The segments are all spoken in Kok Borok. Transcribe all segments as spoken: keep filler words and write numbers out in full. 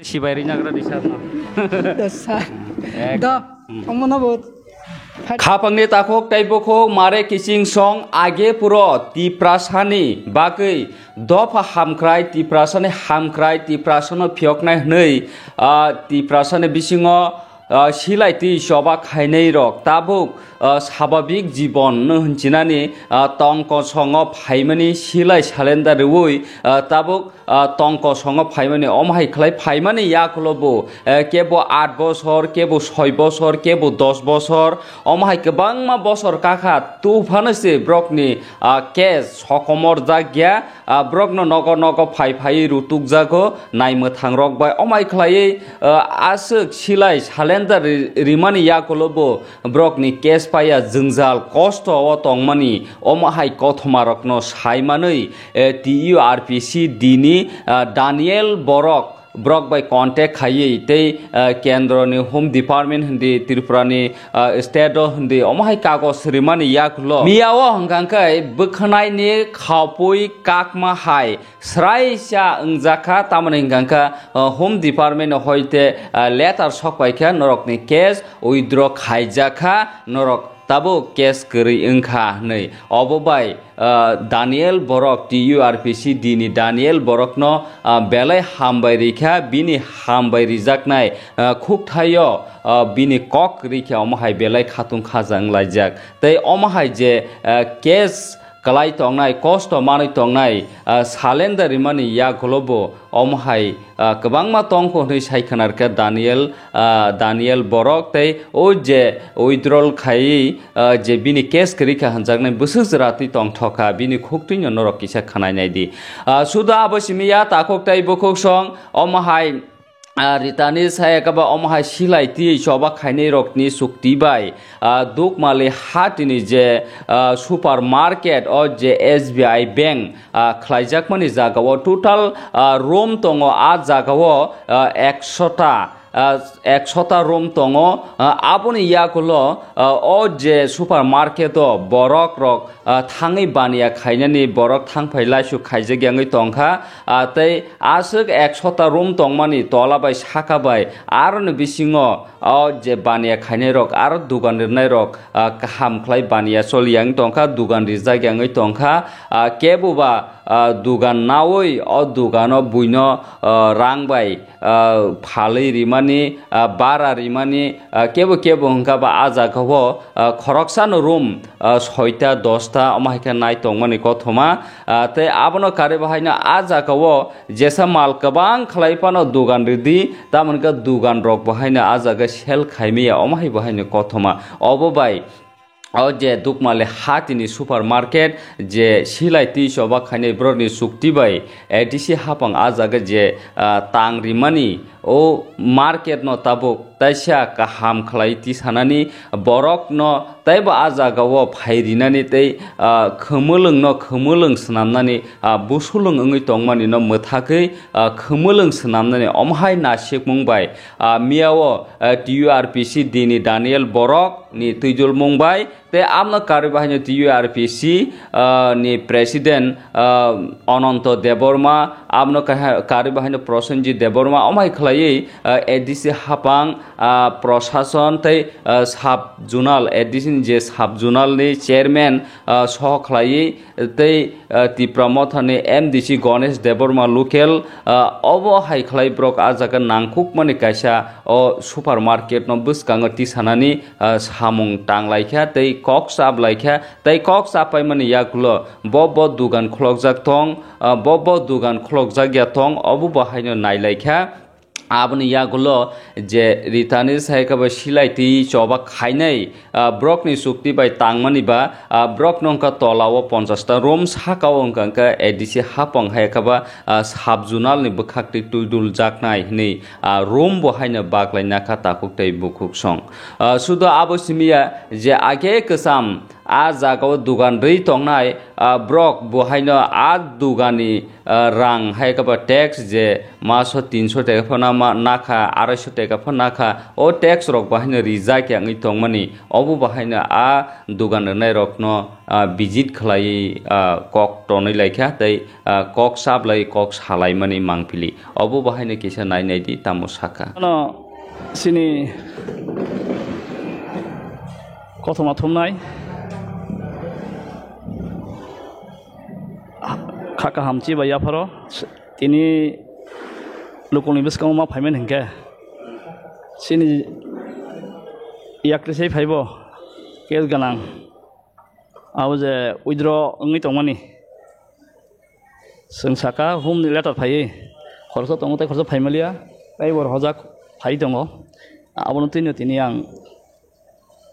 Sibai rinagra ni sar no. Dosa. Ek. Do, hmm. Omono bo. Khapangni takhuk tei bukhuk mare kiching song age puro Tiprasani bagwi dopha hamkrai, Tiprasani hamkrai, Tiprasano phiyoknai hwnwi, ah, Tiprasani bisingo, ah, silai twi choba khainai rok tabuk, ah, sababik jibon no hinchinani, ah, tong kosongo phaimani silai salenda rwui, ah, tabuk ah, tong kosongo phaimani, omo hai khlai phaimani yakulo bo, eh, kebo aat bosor, kebo soi bosor, kebo dos bosor, omo hai kwbangma bosor kakha, tu phano se borokni, ah, case sokomor jak ya, ah, borokno nogo nogo phai phai rutuk jago nai mwthang rok bai, omo hai khlaiwi, ah, aswk silai salenda ri-, rimani yakulo bo borokni case paiya jwngjal kosto o tongmani, omo hai kothoma rokno sai manwi, eh, T U R P C D ni, ah, Daniel Borok, borok bai contact khaiwi tei, ah, kendro ni Home Department hindi Tripura ni, ah, state o hindi omo hai kagoj rimani yakulo. Miya o hwnkha khe bwkhwnai ni khapui kakma hai srai cha wngjakha, tamoni hwnkha khe, ah, Home Department hoite, ah, letter sok paikha norokni case withdraw khaijakha, norok tabuk case kwrwi wngkha hwnwi. Obo bai, ah, Daniel Borok, T U R P C D ni Daniel Borokno, ah, belai hambai rikha, bini hambai rijaknai, ah, khukthaio, ah, bini kok rikha, omo hai belai khatung khaja wnglaijak. Tei omo hai je, ah, case kwlai tongnai, kosto manwi tongnai, ah, salenda rimani yakulo bo omo hai, ah, kwbangma tongkho hwnwi sai khwnar khe Daniel, ah, Daniel Borok tei o je withdrawal khaiwi, ah, je bini case kwrwi kha hwnjaknai bwswk jwra twi tongthokha, bini khuktwino norok kisa khwnai nai di. Ah, sudo abo simi ya takhuk tei bukhuk song omo hai, ah, ritani saya khe ba omo hai silai twi choba khainai rokni chukti bai, ah, Dukmali hatini je, ah, supermarket o je S B I bank, ah, khlaijakmani jagao total, ah, room tongo, a jagao, ah, ekshota, ah, ekshota room tongo, ah, aboni yakulo, ah, o je supermarket o borok rok, ah, thangwi baniya khainani borok thangphai laisu khaijak yangwi tongkha, ah, tei aswk ekshota room tongmani tola bai saka bai aroni bisingo o je baniya khainai rok aro dugan rinai rok, ah, kaham khlai baniya choli yang tongkha, dugan rijak yangwi tongkha, ah, kebo ba, ah, dugan naui o dugano buino, ah, rang bai, ah, phalwi rimani, ah, bara rimani, ah, kebo kebo hwnkha ba a jagao, ah, khoroksano room, ah, soita dosta omo hai khe nai tongmani kothoma, ah, tei abono karwi bahaino a jagao jesa mal kwbang khlai phano dugan ridi, tamoni khe dugan rok bahaino a jaga sell khaimaya omo hai bahaino kothoma. Obo bai o je Dukmali hatini supermarket je silai twi choba khainai borokni chukti bai A D C hapang a jaga je, ah, tang rimani o market no tabuk taisa kaham khlai tisanani borok no teibo a jaga o phai rinani tei, ah, khumulwng no khumulwng swnamnani, ah, busulwng wngwi tongmani no mwthakwi, ah, khumulwng swnamnani omo hai nasikmung bai, ah, miya o, ah, T U R P C D ni Daniel Borok ni twijolmung bai tei amno karwi bahaino T U R P C, ah, ni president, ah, Ananto Debbarma, amno kaha-, karwi bahaino Prosenjit Debbarma, omo hai khlaiwi, ah, A D C hapang, ah, prosason tei, ah, sub zonal, A D C ni je sub zonal ni chairman, ah, soho khlaiwi tei, ah, Tipra Motha ni M D C Ganesh Debbarma local, ah, obo hai khlai borok a jaga nangkukmani kaisa o supermarket no bwskango tisanani, ah, samung tang lai kha tei kok chap lai kha tei kok chapaimani yagulo bo bo dugan khulokjak tong, ah, bo bo dugan khulokjak ya tong obo bo haino nai lai kha. Aboni yagulo je ritani sai khe bo silai twi choba khainai, ah, borokni chukti bai tangmani ba, ah, borokno wngkha tola o ponchash ta room, saka o wngkha, wngkha A D C hapang hai khe ba, ah, sub zonal ni bwkhak twi twi dul jaknai hwnwi, ah, room bo haino baklai nakha takhuk tei bukhuk song. Ah, sudo abo simi ya je age kwcham a jagao dugan rwi tongnai, ah, borok bo haino a dugani, ah, rang hai khe ba tax je maso tinso taka phano ma-, nakha, araiso taka phano nakha, o tax rok bo haino rijak ya wngwi tongmani, obo bo haino a dugan rwnairokno, ah, visit khlaiwi, ah, kok tonwi laikha tei, ah, kok sablai kok salaimani mangpili. Obo bo haino kisa nai nai di, tamo sakha. Ano sini kothoma thumnai kha kaham chibai yapharo tini lukulni bwskango ma phaimani hinkhe sini yakri sai phaibo case ganang. Abo je withdraw wngwi tongmani. Chwng saka humni letter phaiwi khoroksa tongo tei khoroksa phaimaliya. Tei bo horjak phai tongo. Abono twino tini ang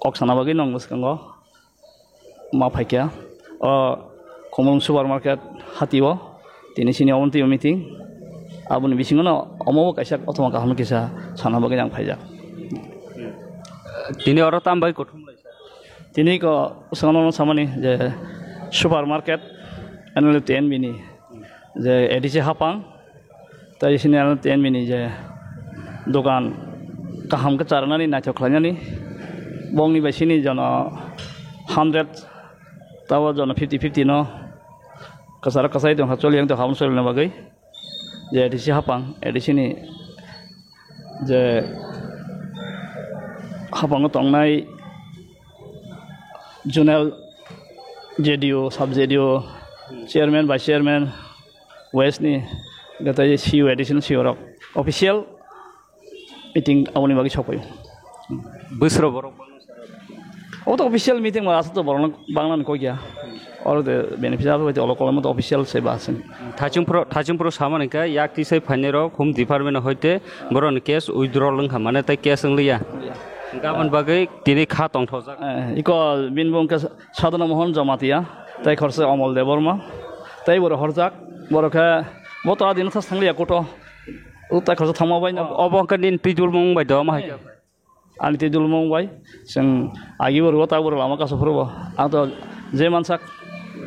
kok sana bagwi nong bwskango ma phaikha. O Khumulwng supermarket hatio tini sini omontwi meeting. Aboni bisingono omo bo kaisa kothoma kaham kisa sana bagwi ang phaijak. Tini oro tam bai kuthum lai? Tini ko swngno samani je supermarket N L T N B ni je A D C hapang, tai sini N L T N B ni je dogan kaham khe charnani naithok khlainani, bongni bai sini jono hundred, tabo jono fifty fifty no kwcharo kwchai tongkha, choli yang tongkha, aboni cholina bagwi. Je A D C hapang, A D C ni je hapango tongnai zonal J D O, sub J D O, chairman, vice chairman, west ni, gatai C E O, additional C E O rok official meeting aboni bagwi sokphaio. Bwswrok borok bangma sara. Obo to official meeting ba, aswk to borok bangna ni kok ya. Oro de benefit abo bai to olo kolom to official se ba aswk. Thachung pro, thachung pro samani khe yak tisai phainai rok home department hoite borok ni case withdrawal wngkha mane tei case wngliya. Gabon bagwi tini kha tongthokjak. Eh, iko bini bung khe Sadhana Mohan Jamatia, tei khorsa Omol Debbarma, tei borok horjak, borok khe bo to adino thas thangliya koto. O tai khorsa thangma bai no. Obo wngkha nini twi dulmung bai do, ma hai khe? Ani twi dulmung bai, chwng agi bo rwo, ta bo rwo lama kasu phuru bo. Ang to je mansak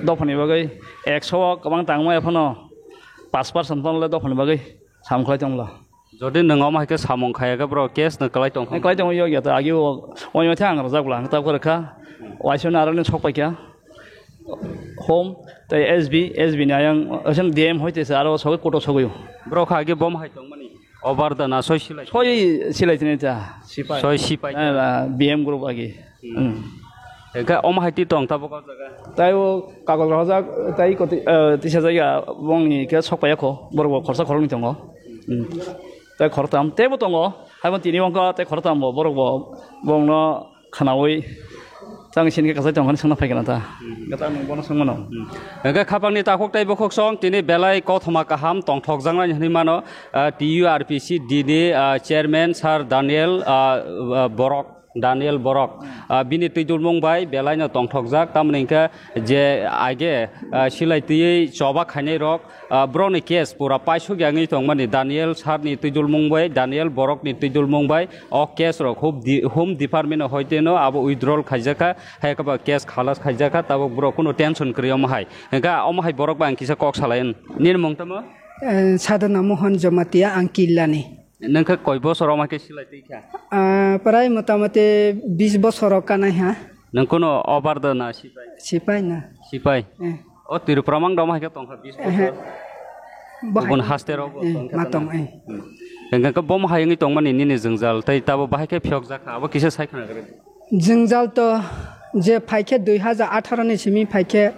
dophani bagwi ekso o kwbang tangma ephano pash percent phano le dophani bagwi sam khlai tongla. Jodi nwng omo hai khe samung khaya khe bro case no kwlai tong kha. Kwlai tong yo ya ta agi bo oi ma thang rwjak bla ta kore kha. Waisa na aroni sok pai kha. Home tei S B, S B ni ayang, asal D M hoite se aro sogwi koto sogwi. Bro kha agi bom hai tongmani. Over the na soi silai. Soi silai tini ta, sipai. Soi sipai. Eh, ba, B M group agi. Hmm. Hmm. Ega om hai ti tong tabo ko jaga. Tai o kagol rojak, tai ko ti, eh, tisa jaga bongni ke sok paya ko, borok bo khorsa khorokni tongo. Hmm. Tai khoroktam, tebo tongo. Hai bon tini bongko, tai khoroktam bo, borok bo, bongno khwnaui tang sini khe kwchai tongkha hinwi swngna phai kha na ta. Hmm. Gata nwng bono swngmano. Hmm. Hwnkhe khapangni takhuk tei bukhuk song tini belai kothoma kaham tongthokjaknai hinwi mano, ah, T U R P C D ni, ah, chairman sir Daniel, ah, ah, Borok, Daniel Borok. Hmm. Ah, bini twi dulmung bai belaino tongthokjak, tamoni hwnkhe je age, ah, silai twiwi choba khainai rok, ah, borokni case pura paisuk ya wngwi tongmani, Daniel sir ni twi dulmung bai, Daniel Borok ni twi dulmung bai, o case rok hub di-, home department o hoite no abo withdrawal khaijak kha, hai khe ba case khalas khaijak kha, tabuk borok kunu tension kwrwi omo hai. Hwnkhe omo hai borok bai ang kisa kok salai, nini mung tamo? Eh, Sadhana Mohan Jamatia, ang Killani. Nwng khe koi bosor omo hai khe silai twi kha? Ah, prai motamoti bis bosor o kanai ha. Nwng kunu obar da na sipai? Sipai na. Sipai? Eh. O Tripura mang dom hai khe tongkha bis Ehe. Bosor. Bo hai Ubun haste rok bo eh, tongkha ma tong, tana? Eh. Hmm. Hwnkhe khe bom hai wngwi tongmani nini jwngjal tei tabo bahai khe phiyok jakha abo kisa sai khna rw. Jwngjal to je phai khe dui hajar atharo ni simi phai khe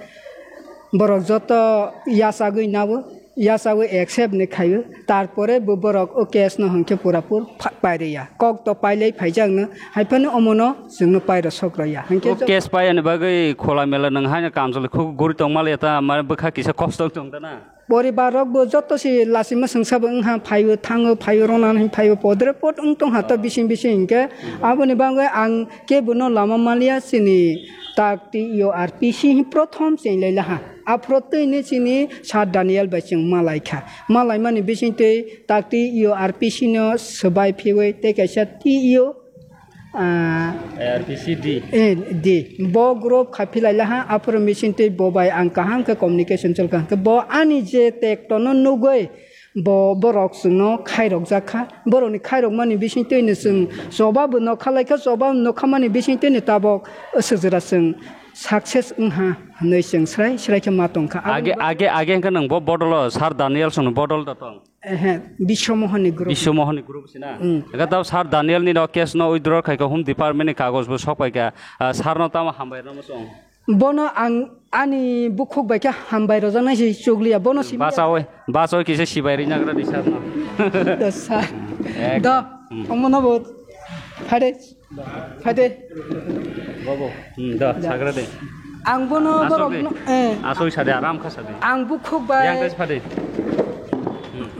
borok joto yachagwi nabo. Yachagwi accept ni khaio, tarpore bo borok o case no hwnkhe purapur pha-, pairwya. Kok to pailai phaijakno, haiphano omono chwngno pairo sokroya. Hwnkhe O jo- case paiyani bagwi khula mela nwng haino kamchwlwi khuk guri tongmaliya ta, mane bwkha kisa kosto wng tong ta na? Poribar rok bo joto se lachima swngsa bo wngha, phaio thango, phaio rona hinwi phaio podre pod wng tongha to bising bising hinkhe. Aboni bagwi ang kebono lama maliya chini tak T U R P C hi prothom chenglaila ha. Aphuru twi ni chini Sir Daniel bai chwng malai kha. Malaimani bising twi tak T U R P C no swbai phiwi tei kaisa T U Ah, A R P C D. Eh, di. Bo group kha philai laha, aphuru machine twi bo bai ang kaham khe communication chol kha. Bo ani je tekto no nugwi, bo, borok chwngno khairok jak kha. Borokni khairok mani bising twi no chwng choba bo nokha lai kha, choba nokha mani bising twi no tabok swjra chwng success wng ha hwnwi chwng srai srai khe ma tong kha. Age, age, age hwnkhe nwng bo bodol o, Sir Daniel songni bodol da tong? Ehe, Biswa Mohon ni group. Biswa Mohon ni group sina? Mm. Ega tab Sir Daniel ni no case no withdraw khai kha, Home Department ni kagoj bo sok pai kha. Ah, sir no tamo hambai rwna muchung? Bono ang ani bukhuk bai khe hambai rwjaknai se chukliya. Bono simi Bachawi, bachawi kisa sibai rina gra di sir no. Da sir. Ekdom. Da, hmm. Omono bo. Phade. Phade. Bobo. Hmm, da, sagra de. Ang bono borok no, eh. Asoi sade, aram kha sade. Ang bukhuk bai. Yang phade.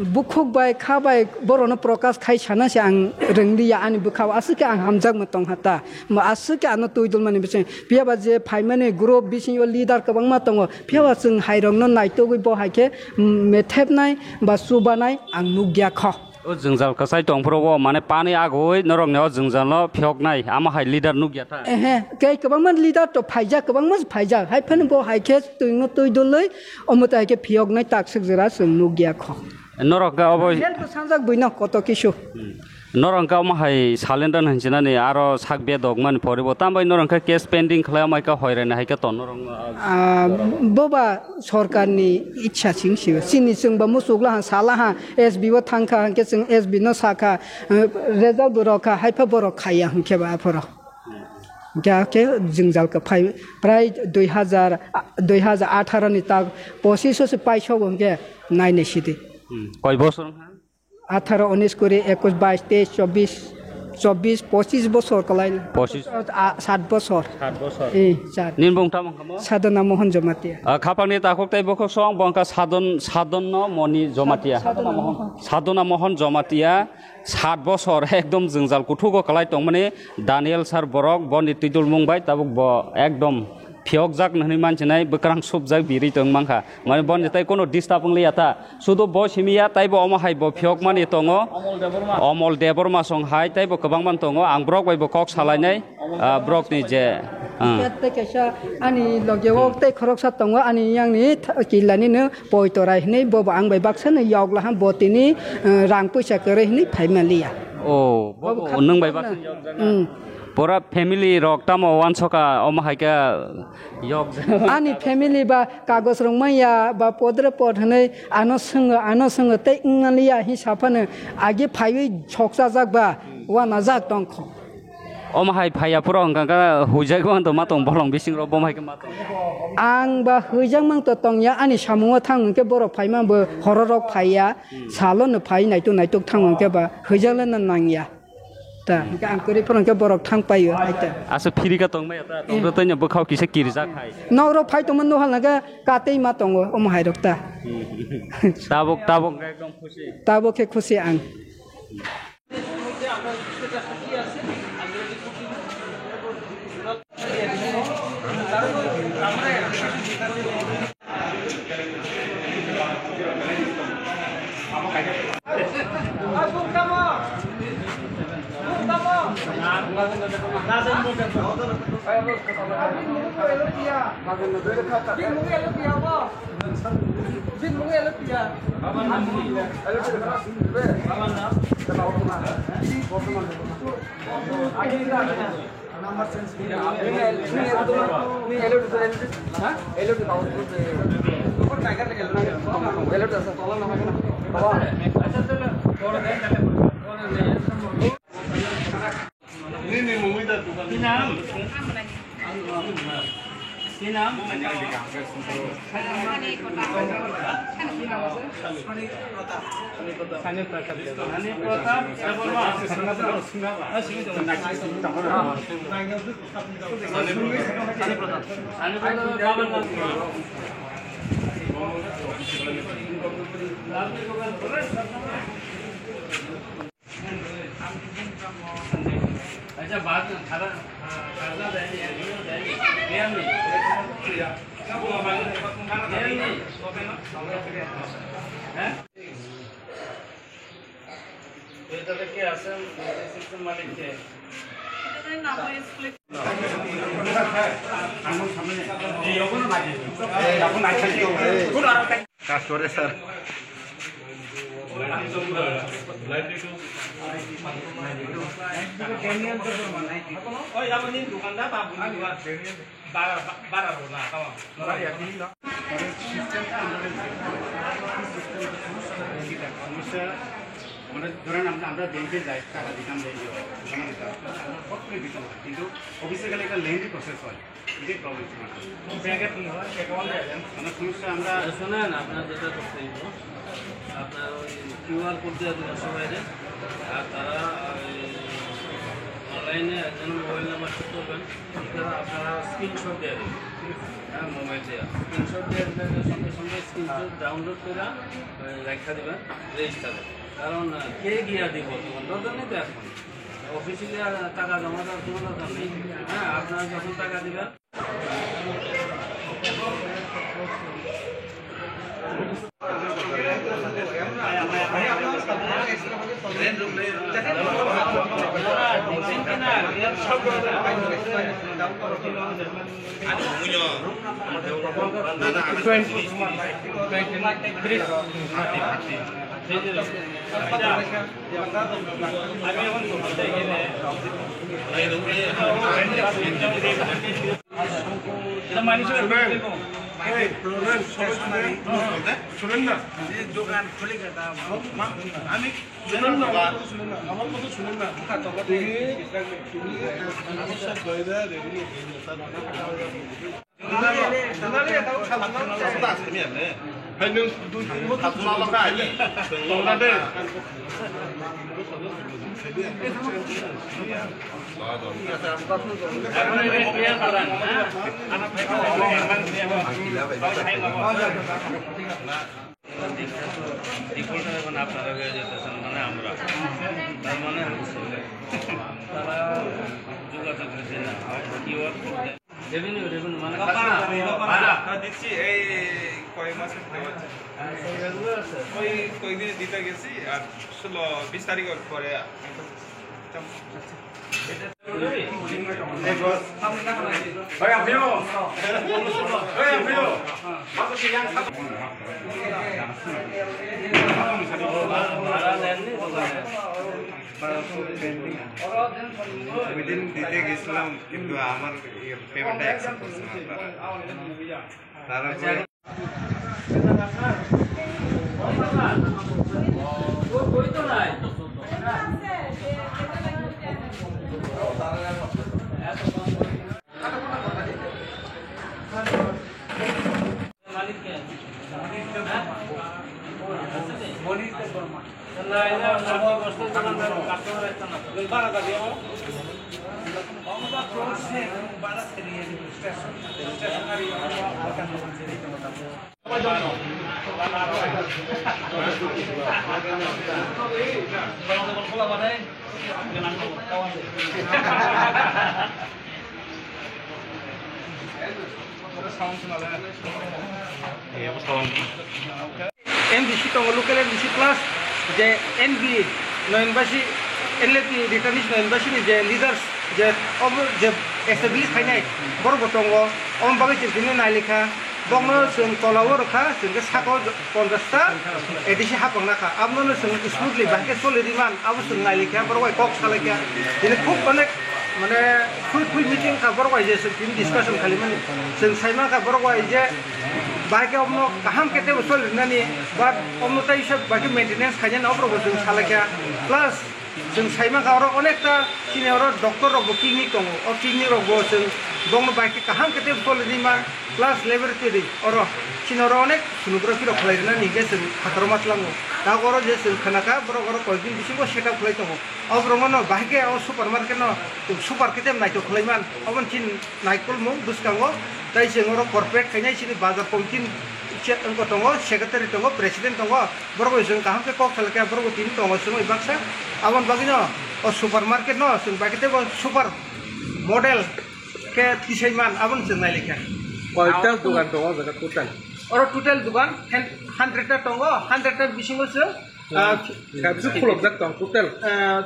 Bukhuk bai kha bai borokno prokash khai sana se ang rwngliya ani bwkhao, aswk khe ang hamjakma tong ha ta. Mo aswk khe ano twi dulmani bising. Phiya ba je phaimani group bisingo leader kwbangma tongo. Phiya ba chwng hairokno naitugwi bo hai khe, mm, methepnai ba chubanai ang nukya kho. O jwngjal kwchai tong phuru o mane pani agoi norokni o jwngjal no phiyoknai, amo hai leader nukya ta. Ehe, kei kwbangma leader to phaijak, kwbangma phaijak. Hai phano bo hai khe twino twi dulwi, omo tai hai khe phiyoknai takswk jora chwng nukya kho. Norok khe obo Help sanjak buino koto kisu. Hmm. Norok khe omo hai surrender hinchinani aro sak bedok mani poribo. Tambai norok khe case pending khlai amai khe hoiraini hai khe ton norok. Ah, boba sorkarni ichha sing siyo. Sini chwngba muchukla ha, sala ha, S B o thangkha, hwnkhe chwng S B no sakha, eh, result bo rokha, haipha borok khaiya hwnkhe ba aphoro. Hwnkhe hakhe jwngjal khe phai, prai dui hazar, dui hazar atharo ni tak pochish o se paisok hwnkhe nainai sidi. Hmm. Koi bosor wngkha? Atharo, unis, kuri, ekus, bais, teis, chobis, chobis, pochish bosor kwlai. Pochish. Ah, sat bosor. Sat bosor. Eh, sat. Nini bung tamo wngkha mo? Sadhana Mohan Jamatia. Ah, khapangni takhuk tei bukhuk song bo wngkha Sadhan-, Sadhana Moni Jamatia. Sadhana Mohan. Sadhana Mohan Jamatia, sat bosor ekdom jwngjal kuthugo kwlai tongmani Daniel sir borok boni twidulmung bai tabuk bo ekdom phiyokjak hwnwi manchinai bwkrang supjak birwi tong mankha. Mane boni tai kono disturb wng liya ta. Sudu bo simi ya, taibo omo hai bo phiyok mani tongo. Omol Debbarma. Omol Debbarma song hai, taibo kwbang man tongo. Ang borok bai bo kok salainai, ah, borok ni je, ah. Tei kaisa ani loge o tei khoroksa tongo, ani yang ni tha-, killa ni no poito rai hwnwi, bo bo ang bai baksa no yok laham, bo tini, eh, rang puisa kwrwi hwnwi phai man liya. Oh, bo bo nwng bai baksa yok jana. Hmm. Pura family rok tamo wansokha, omo hai khe yok. Ani family ba kagoj rok manya ba podre pod hwnwi ano swngo, ano swngo tei wngna liya hi saphano agi phaiwi sokchajak ba wanajak tongkho. Omo hai phaiya phuru hwnkha khe huijak mantong ma tong bolong bising rok bo hai khe ma tong. Ang ba huijak mantong tongya ani samungo thang hwnkhe borok phaima bo hororok phaiya salo no phai naituk naituk thang hwnkhe ba huijak le nangya. Ta, hwnkhe ang kwrwi phano hwnkhe borok thang paio, hai ta. Asa phiri ka tongmaya ta, tongdo tanya bwkhao kisa kirijak hai. Nok rok phai tongma nohal naga katwi ma tongo, omo hai rok ta. Tabuk, tabuk ekdom khusi. Tabuk khe khusi ang. अच्छा, बाद में खाना, हाँ, खाना देंगे, ये भी देंगे। ये हम नहीं। ये हम नहीं। हैं? तो इधर के आसन, सिस्टम मालिक के। কাজ করে স্যার। মানে ধরেন আমরা, আমরা ব্যাংকে যাই, টাকা দিতাম ব্যাংকে, জমা দিতাম, ফট করে দিতাম, কিন্তু অফিসে গেলে একটা লেন্দি প্রসেস হয়, এটাই প্রবলেম ছিল। ব্যাংকে কি হয়, অ্যাকাউন্টে যাবেন। মানে সমস্যা আমরা শোনেন, আপনার যেটা করতে হইব, আপনার ওই কিউআর কোড দিয়ে দিবেন সবাইকে, আর তারা ওই অনলাইনে একজন মোবাইল নাম্বার ঠিক করবেন, ঠিক করে আপনারা স্ক্রিনশট দিয়ে দিবেন। হ্যাঁ, মোবাইল দিয়ে স্ক্রিনশট দিয়ে দিবেন, সঙ্গে সঙ্গে স্ক্রিনশট ডাউনলোড করে, আহ, রেখে দিবেন রেজিস্টারে। কারণ, আহ, কে গিয়া দিব, তোমার দরকার নেই তো এখন। অফিসে গিয়া টাকা জমা দেওয়ার কোনো দরকার নেই। হ্যাঁ, আপনারা যখন টাকা দিবেন, শুনেন, এই, শুনেন, সবাই শুনেন। শুনেন না। দোকান খুলে গেছে। আমি শুনেন না, আমার কথা শুনেন না। তুমি, তুমি এক বছর ধরে রেডি হয়ে গেছো। তারা যোগাযোগ হচ্ছে না। রেভিনিউ, রেভিনিউ, মানে, হ্যাঁ, দিচ্ছি, এই কয় মাসের দেওয়া হচ্ছে। ওই কয়েকদিনে দিতে গেছি, আর ষোলো, বিশ তারিখের পরে। ভাই, আপনিও। ভাই, আপনিও। ওই দিন দিতে গেছিলাম, কিন্তু আমার ইয়ে পেমেন্টটা অ্যাকসেপ্ট করছে না তারা। তারপরে N D C tongo, local N D C plus je N B Noyonbasi, L A P returnees Noyonbasi ni je leaders je obo je establish khainai borok bo tongo, omo bagwi chwng tini nailikha. Bokno chwng tola o rwkha, chwng khe saka o ponchash ta A D C hapang nakha. Abono chwng smoothly bahai khe choli di man, abo chwng nailikha, borok bai kok salaikha. Tini khub onek mane fruitful meeting kha borok bai je chwng tini discussion khailaimani. Chwng sai mankha borok bai je bahai khe obono kaham khe teibo choli rwnani, but obono tei se bahai khe maintenance khainani oborok bo chwng salaikha. Plus, chwng sai mankha oro onekta chini oro doctor rok bo kidney tongo, o kidney rok bo chwng bongno bai khe kaham khe tei choli di ma, plus laboratory oro chini oro onek sonography rok khlai rwna ni hwnkhe chwng phataro ma tlango. Tabuk oro je chwng khna kha borok oro koyekdin bisingo set up khlai tongo. O borok no bahai khe o supermarket no super khe tei naithok khlai man, obo chini naikolmung bwskango. Tai chwng oro corporate khainai chini bazar committee ni chair wngkha tongo, secretary tongo, president tongo. Borok bai chwng kaham khe kok salai kha, borok bo tini tongo chwng bai baksa. Aboni bagwi no o supermarket no chwng bai khe tei bo super model khe tisai man, abono chwng nai lai kha. Koita dogan tongo o jaga total? Oro total dogan hundred ta tongo, hundred ta bisingo chwng, ah, kaisa khulokjak tong total? Ah,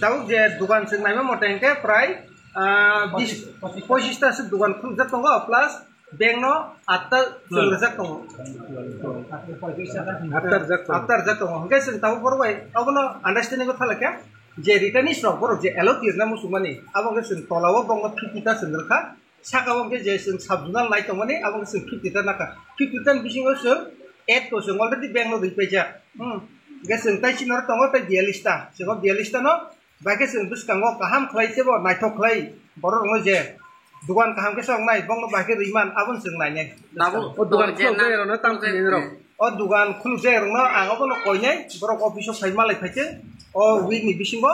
Tabuk je dugan chwng naima mote hwnkhe prai, ah, bis, pochista se dugan khulukjak tongo, plus bank no atta chwng rwjak tongo. Atta rwjak tongo. Atta rwjak tongo. Hwnkhe chwng tabuk borok bai obono understanding o thalakha je returnees rok borok je L O T rwna muchungmani, abo hwnkhe chwng tola o bongno fifty ta chwng rwkha. Saka o hwnkhe je chwng sub-zonal nai tongmani, abo hwnkhe chwng fifty ta nakha. Fifty ta ni bisingo chwng eight to chwng already bank no rwi paijak. Hmm. Hwnkhe chwng tai chini oro tongo tai biyallis ta. Chwng o biyallis ta no, bai khe chwng bwskango kaham khlai teibo naithok khlai borok rokno je dugan kaham khe chwng nai, bongno bai khe rwi man, abono chwng nainai. Tabuk o dugan khuluk je jai rokno tamo khlai rok. O dugan khuluk jai rokno ang obono koinai, borok office o phai malai phai khe o week ni bisingo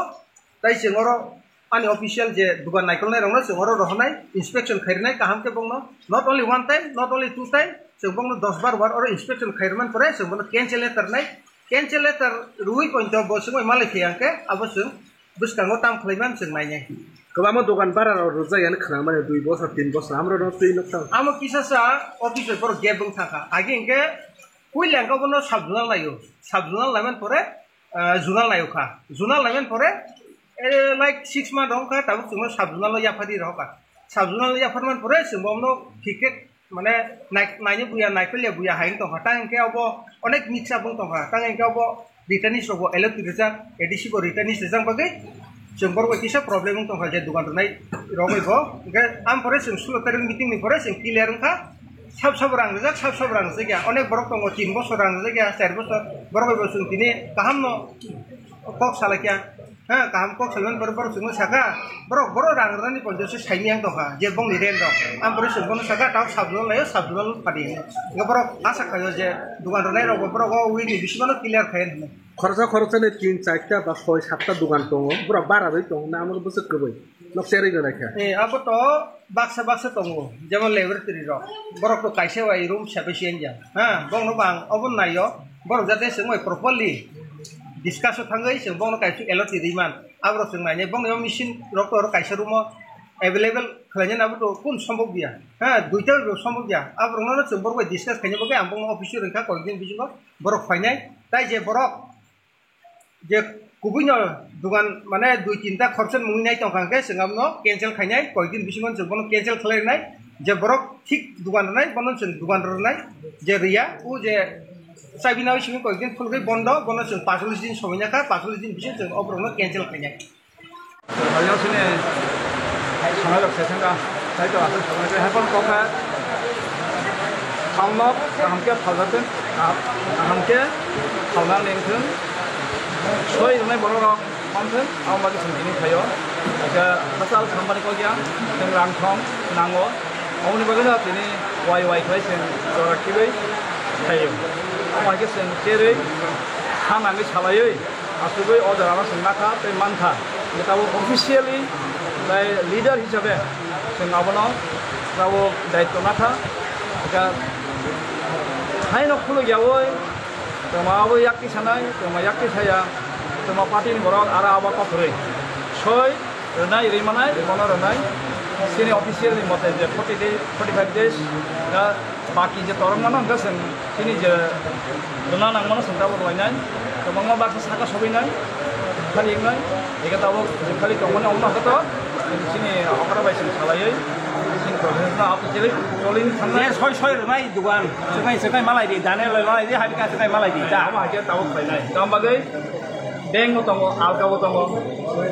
tai chwng oro ani official je dugan naikolnai rokno chwng oro rohornai, inspection khairwnai kaham khe bongno, not only one time, not only two time, chwng bongno dos bar bar oro inspection khairwmani pore chwng bono cancel letter nai, cancel letter rwui poito bo chwng bai malai khe ang khe abo chwng bwskango tam khlaiman chwng nainai. Kwbangma dugan bara rok rwjak yani khwnamani dui bosor tin bosor amro no twi nuk tang. Amo kisa sa office bai borok gap wng thangkha. Agi hwnkhe puila hwnkhe bono sub-zonal laio. Sub-zonal laimani pore ah, zonal naio kha. Zonal naiman pore, eh, like six month rok kha, tabuk chwngno sub-zonal o yaphari rok kha. Sub-zonal o yapharman pore chwng bono thik khe mane nai-, naini buya, naikolya buya hai wng tongkha. Tang hwnkhe obo onek mix up wng tongkha. Tang hwnkhe obo returnees rokbo L O T rijak, A D C bo returnees rijak bagwi chwng borok bai kisa problem wng tongkha je dugan rwnai rok bai bo. Hwnkhe am pore chwng sulo tarik meeting ni pore chwng clear wngkha. Sab sab rang rijak, sab sab rang rijak ya. Onek borok tongo, tin bosor rang rijak ya, char bosor. Borok bai bo chwng tini kaham no kok salai kya. Ha, kaham kok salai borok, borok chwngno saka. Borok, borok rang rani ponjo se saini yang tongkha, je bongni rent rok. Am borok chwng bono saka, tao sab jona laio, sab jona padi. Nga borok asa khayo je dugan rwnai rok, borok o week ni bisingo no clear khai hinwi. Khoroksa khoroksa ni tin, charta ba soi, satta dugan tongo. Borok bara rwi tongo, na amo bwswk kwbwi. Nok cherwi gwnai kha. Eh, abo to baksa baksa tongo, jemon laboratory rok. Borok to kaisa bai room sufficient ya. Ha, bongno bang obo naio. Borok jate chwng bai properly discuss o thangwi chwng bongno kaisa L O T riman. Aborok chwng nainai bongni o machine rok to oro kaisa room o available khlainani abo to kun sombok ya. Ha, duita bai bo sombok ya. Aborokno chwng borok bai discuss khaina bagwi ang bongno office o rwngkha koyekdin bisingo borok phainai. Tai je borok je kubui no dugan mane dui tinta khoroksa mungwi nai tongkha hwnkhe chwng abono cancel khainai, koyekdin bisingo chwng bono cancel khlai rwnai, je borok thik dugan rwnai bono chwng dugan rwnai, je riya o je chabi nai simi koyekdin khulugwi bondo bono chwng pachulis din somoi nakha, pachulis din bisingo chwng o borokno cancel khainai. Haliang sini sanai rok sesengka, tai to asal sanai ke hapon kokha. Thangnok kaham khe phaljathwng, kaham khe phalna nengthwng. Soi rwnai borok rok manthwng, abo bagwi chwng tini phaio. Kaisa hachal sambani kokya, chwng rang thong nango. Aboni bagwi no tini wai wai khlai chwng jora khibai phaio. Abo hai khe chwng cherwi ha nangwi salaiwi. Asugwi o jorano chwng nakha tei mankha. Hwnkhe tabuk officially, tei leader hisabe chwng abono tabuk daityo nakha. Hwnkhe haino khulukyaui twma abo yakti sanai, twma yakti saya, twma party ni borok aro abo kothorwi soi rwnai, rwi manai, rwi mano rwnai. Chini official ni mote je forty days, forty five days, da Baki je torok mano hwnkhe chwng chini je rwna nangmano chwng tabuk rwlainai, kwbangma baksa saka sogwinai, khali wngnai, eke tabuk khali tongmani omono hwnkhe to chini okra bai chwng salaiwi chini process no officially cholini thangnai. Je soi soi rwnai dugan, swknai swknai malai di, dane loi malai di, hai bika swknai malai di, da. Omo hai khe tabuk khlainai. Tamo bagwi bank bo tongo, alka bo tongo,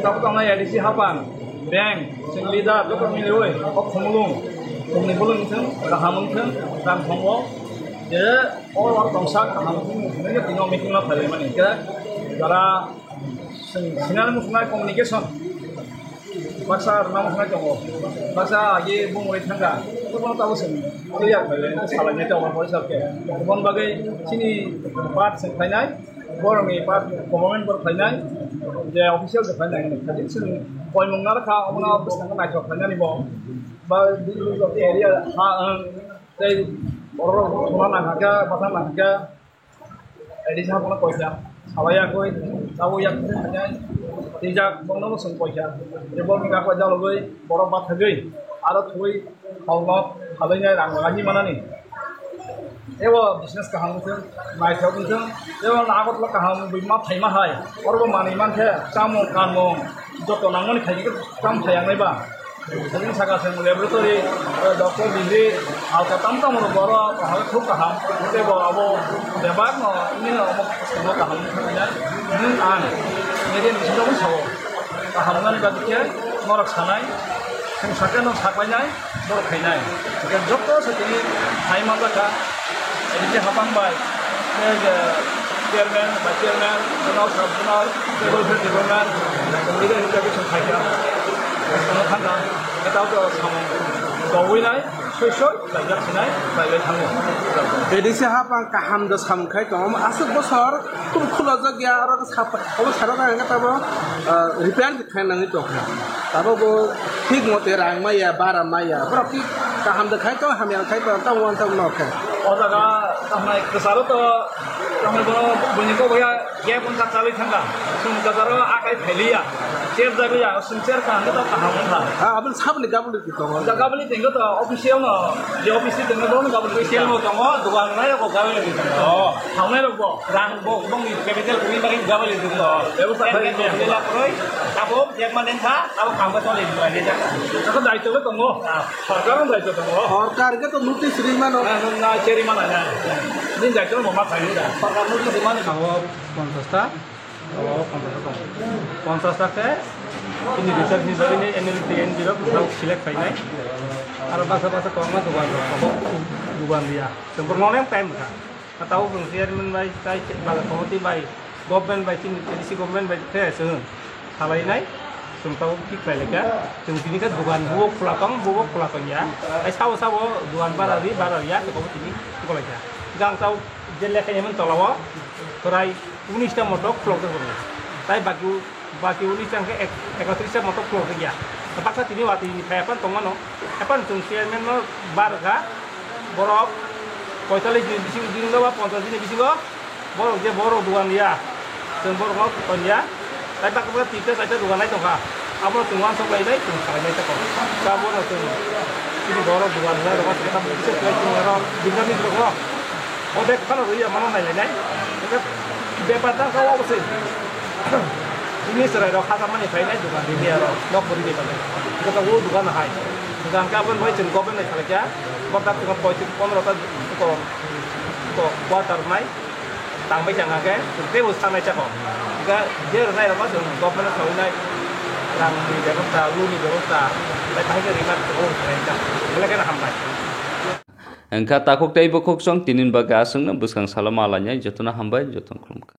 tabuk tongnai A D C hapan. Bank, chwng leader, joto miliui, o khumulwng, khumni bolong wngthwng, kaham wngthwng, rang thongo, je o oro tongsa kaham wngthwng, hwnwi tini o meeting no phailai mani. Hwnkhe jara chwng sinani muchungnai communication, baksa rwna muchungnai tongo, baksa agi bumui thangkha, jotono tabuk chwng clear khailai, salainai tongo, boni sabke. Oboni bagwi chini part chwng khlainai, Borokni part government borok khlainai, je official je khlainai, khaji chwng koimung narwkha, omono bwskango naithok khlainani bo. Ba area ha, ang tei borok thuma nangkha, bathang nangkha, A D C haphano koikha, salai yakui, tabuk yakui khainai, twijak bongno bo chwng koikha, je borokni kha koi dalogwi, borok bathagwi, aro thwi halno phalwi nai rang rwna hinwi manani. Ebo business kaham wngthung, naithok wngthung, ebo Agartala kaham wngwi ma phaima hai, oro bo manwi mankhe, chamung kanmung, joto nangmani khaikhe tam phaiyangnai ba. Chini saka se laboratory, eh, doctor degree, alka tam tam ro boro, kaham khub kaham, tei bo abo bebak no, ini no, omo kaham wngthung nai, nwng ang, media ni simi sao, kaham wngnani bagwi khe, norok sanai, chwng sakhe no saklainai. Borok khainai. Hingkhe joto se tini hai manjakha. Tini hapang bai, eh, chairman, vice chairman, general, sub general, tei welfare department, leader hisabe chwng khaikha. Chwng thangkha. Tei tabuk samung tongwi nai, soi soi, khlaijak sinai, khlailai thango. A D C hapang kaham da samung khai tongo. Aswk bosor khum khulajak ya, aro sapa, obo sara na hingkhe tabo, eh, repair khe nangwi tongkha. Tabuk bo thik mote rang maya, bara maya. Borok ki kaham de khai to, hamya khai to, tamo uansuk no khe. O jaga tamnai kwcharo to, tamnai bono buini kok ya, ya pon ka chalwi thangla. Sum kwcharo akai phailiya. Cher jagwi ya, sum cher ka hangno to kaham wngkha. Ha, aboni saboni gabuli ki tongo. Ja gabuli tingko to official no, je official tingko bono gabuli. Official no tongo, dugan nai ko gabuli tongo. Oh. Thangnai rok bo, rang bo, bongni capital kumi bagwi gabuli tongo. Bebostha khlai ya. Tabuk Jekma nengkha, abo kangma choli ni bai nejak. Abo daityo le tongo. Ah. Sarkar no daityo tongo. Sarkar ke to notice ri mano. Na, na, na, cheri mana na. Ni daityo mo ma khai da. Sarkar notice ri mano. Abo ponchash ta, abo ponchash ta tongo. Ponchash ta ke ini research ni jai ni N L P N G rok select khainai. Aro basa basa kongma dugan rok tongo. Dugan dia. Sempur nonem time kha. Tao chwng chairman bai, tai bala committee bai, government bai, chini A D C government bai khe chwng salainai, chwng tao thik khlai laikha. Chwng tini khe dugan bo khula tong, bo bo khula tong ya. Tai sabo sabo dugan bara ri, bara ya, toko tini khulai kha. Gang tao je lekha yemen tola o, torai unis ta motok khulok tong. Tai baki Baki unis ta hwnkhe ek-, ekotris ta motok khulok ya. Baksa tini watwi ni phai apan tongmano. Apan chwng chairman no bar kha. Borok poitalis ni bising, bising ba ponchash ni bisingo borok je borok dugan ya. Chwng borok no ton ya. Tai bak bak tinta chaita dugan lai tongkha. Abo chwng uansuk lai nai chwng salai nai tako. Abo no chwng chini borok dugan ya rok chwng tam kisa khlai chwng aro dinamik rok no. O bek phano rwi ya mano nai lai nai. Bepar ta kha obo se. Ini serai rok kha mani phai nai dukan ri ya rok nok buri de bale. Ko ta o dukan hai. Dukan ka bon bai chwng government nai khalai kya. Bok ta ko poi pondro ta ko ko quarter nai. Tang bai chang ke. Te bo sanai cha ko. Ga je nai rok ma government nai nai. Rang ni bebosta, lu ni bebosta. Bai phai ke rima ko nai cha. Bele ke na ham bai. Wngkha takhuk tei bukhuk song tinin bagwi aswkno bwskang salo ma lainai, jotono hambai, jotono khulumkha.